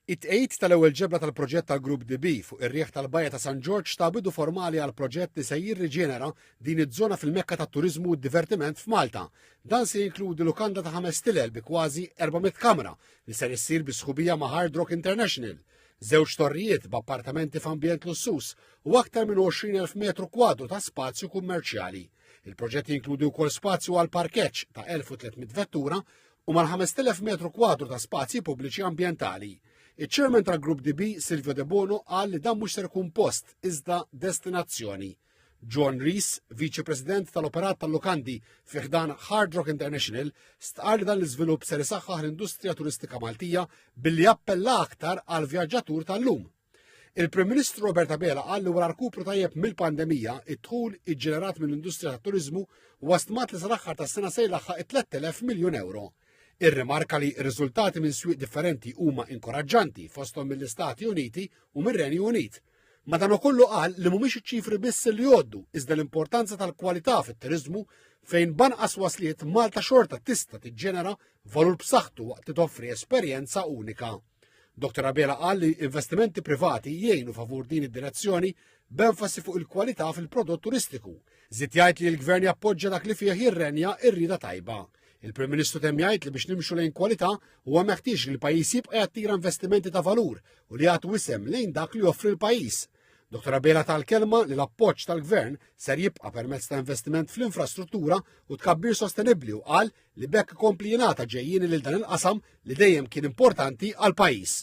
It-tqegħid tal-ewwel ġebla tal-proġett tal-Grupp DB fuq ir-riħ tal-Bajja ta' San Ġorġ ta bidu formali għal proġett li se jirriġenera din iż-żona fil-mekka tat-turiżmu u d-divertiment f'Malta. Dan se jinkludi lukanda ta' ħames stilel bi kważi 400 kamra li ser issir bi sħubija ma' Hard Rock International, żewġ torrijiet b'appartamenti f'ambjent lussuż u aktar minn 20,000 metru kwadru ta' spazju kummerċjali. Il-proġett jinkludi wkoll spazju għal parkeġġ ta' 1300 vettura u mal-5,000 metru kwadru ta' spazji pubbliċi ambjentali. Iċ-chairman tal-Grupp DB, Silvio De Bono, qal li dan mhux ser ikun post iżda destinazzjoni. John Rees, Viċi President tal-Operat tal-Lukandi fi ħdan Hard Rock International, stqar li dan l-iżvilupp ser isaħħaħ l-industrija turistika Maltija billi appella aktar għal vjaġġatur tal-lum. Il-Prim Ministru Robert Abela qal li wara rkupru tajjeb mill-pandemija, id-dħul iġġenerat mill-industrija tat-turiżmu huwa stmat li sal-aħħar tas-sena se jlaħħaq it-3000 miljun euro. Irrimarka li r-riżultati minn swieq differenti huma inkoraġġanti fosthom mill-Istati Uniti u mir-Renju Unit. Madankollu qal li mhumiex iċ-ċifri biss li jgħoddu iżda l-importanza tal-kwalità fit-turiżmu fejn banqas wasliet Malta xorta tista' tiġġenera valur b'saħħtu waqt li toffri esperjenza unika. Dr. Abela qal li investimenti privati jgħinu favur din id-direzzjoni b'enfasi fuq il-kwalità fil-prodott turistiku. Żied jgħid li l-gvern jappoġġa dak li fih jirrenja r-rieda tajba. Il-Prim Ministru temm jgħid li biex nimxu lejn kwalità huwa meħtieġ li l-pajjiż jibqa' jattira investimenti ta' valur u li jagħtu isem lejn dak li joffri l-pajjiż. Dr. Abela tal-kelma li l-appoġġ tal-gvern ser jibqa' permezz ta' investiment fl-infrastruttura u tkabbir sostenibbli u qal li b'hekk ikompli jingħata ġejjieni lil dan il-qasam li dejjem kien importanti għall-pajjiż.